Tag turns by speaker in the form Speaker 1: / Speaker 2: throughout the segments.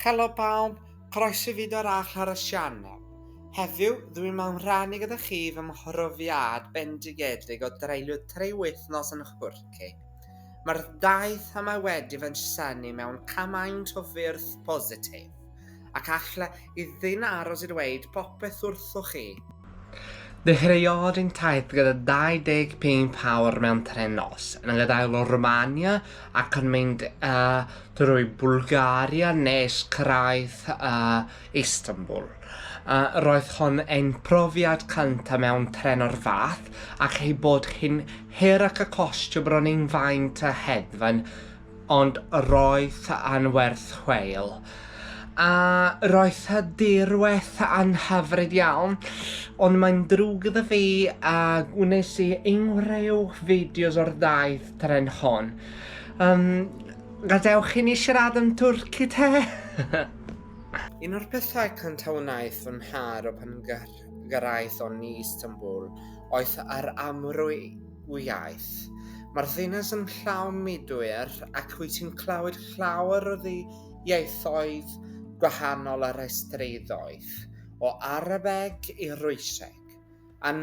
Speaker 1: Helo pawb, croeso i fideo arall ar y sianel. Heddiw, dw i'n mewn rhannu gyda chi fy mhrofiad bendigedig o dreulio 3 wythnos yn Nhwrci. Mae'r daith yma wedi fy synnu mewn cymaint o ffyrdd positif, ac alla i ddim aros i ddweud popeth wrthoch chi. Dechreuodd ein taith gyda 25 awr mewn tren nos, yn gadael o Romania ac yn mynd uh, drwy Bwlgaria nes cyrraedd uh, Istanbul. Uh, roedd hon ein profiad cyntaf mewn tren o'r fath ac ei bod hi'n hir ac y costio bron i'n faint y hedfan ond roedd yn werth chweil. A roedd y dirwedd yn hyfryd iawn, ond mae'n drwg iddo fi a wnes i unrhyw fideos o'r daith tren hon. Um, gadewch i ni siarad am Twrci te! Un o'r pethau cyntaf wnaeth fy nharo pan gyrhaeddon ni Istanbul oedd yr amrywiaeth. Mae'r ddinas yn llawn mudwyr ac wyt ti'n clywed llawer o ieithoedd gwahanol ar y strydoedd, o Arabeg i Rwseg. Yn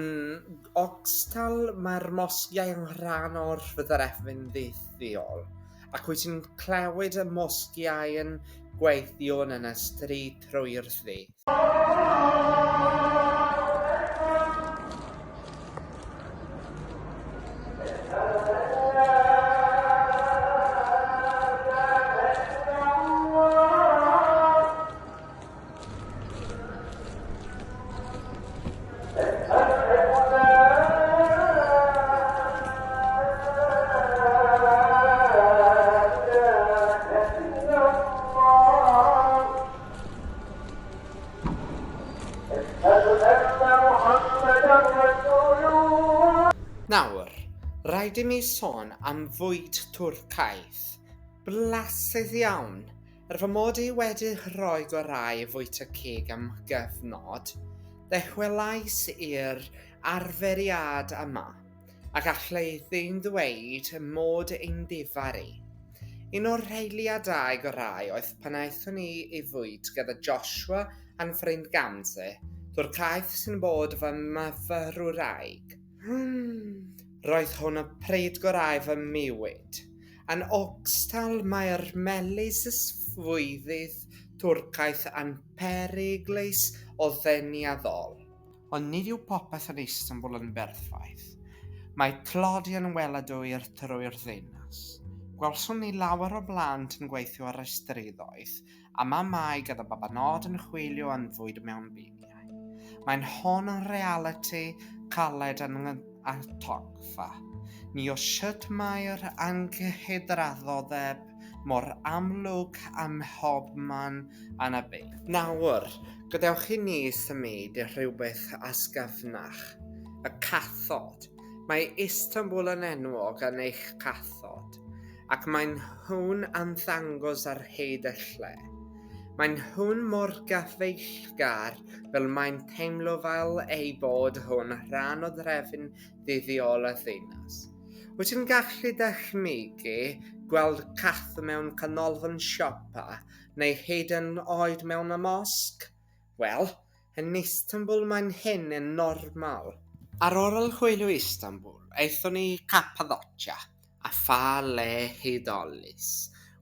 Speaker 1: ogystal, mae'r mosgiau yn rhan o'r drefn ddyddiol, ac wyt ti'n clywed y mosgiau yn gweithio yn y stryd trwy'r ddydd. Nawr, rhaid i mi sôn am fwyd Twrcaidd. Blasus iawn! Er fy mod i wedi rhoi gorau i fwyta cig am gyfnod, dychwelais i'r arferiad yma, ac alla i ddim ddweud mod i'n difaru. Un o'r rheiliadau gorau oedd pan aethon ni i fwyd gyda Joshua a'n ffrind Gamze, Twrcaeth sy'n bod fy myfyrwraig. Roedd hwn y pryd gorau fy mywyd. Yn ogystal, mae'r melys ysfwyddydd Twrcaidd yn peryglus o ddeniadol. Ond nid yw popeth yn Istanbul yn berffaith. Mae tlodi yn weladwy trwy'r ddinas. Gwelson ni lawer o blant yn gweithio ar y strydoedd, a mamau gyda babanod yn chwilio am fwyd mewn biniau. Mae'n hon yn realiti caled yn atogfa ni o sut mae'r anghydraddoldeb mor amlwg ym mhobman yn y byd. Nawr, gadewch i ni symud i rhywbeth ysgyfnach, y cathod. Mae Istanbul yn enwog yn eich cathod, ac maen nhw'n ymddangos ar hyd y lle. Maen nhw'n mor gyfeillgar fel mae'n teimlo fel eu bod nhw'n rhan o drefn ddyddiol y ddinas. Wyt ti'n gallu dychmygu gweld cath mewn canolfan siopa neu hyd yn oed mewn y mosg? Wel, yn Istanbul mae'n hyn yn normal. Ar ôl hwylio Istanbul, aethon ni i Cappadocia, a pha le hudolus.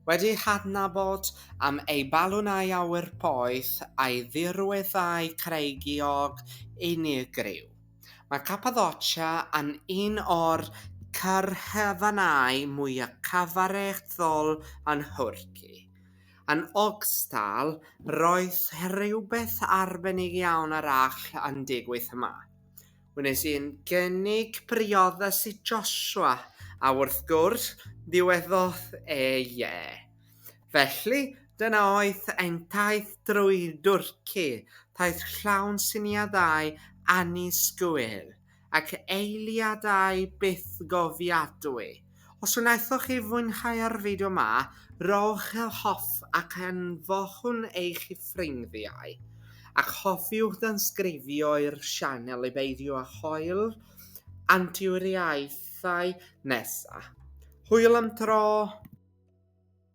Speaker 1: Wedi hadnabod am ei balwnau awyr poeth a'i ddirweddau creigiog unigryw, mae Cappadocia yn un o'r cyrhaeddfannau mwyaf cyfareddol yn Nhwrci. Yn ogystal, roedd rhywbeth arbennig iawn arall yn digwydd yma. Wnes i'n gynnig priodas i Joshua, a wrth gwrs, ddiweddodd e ie. Felly, dyna oedd ein taith drwy Dwrci, taith llawn syniadau annisgwyl ac eiliadau bythgofiadwy. Os wnaethoch chi fwynhau'r fideo 'ma, rhowch y hoff ac anfonwch eich ffrindiau. Ac hofiwch danysgrifio i'r sianel i beidio â choel anturiaethau nesa. Hwyl am tro!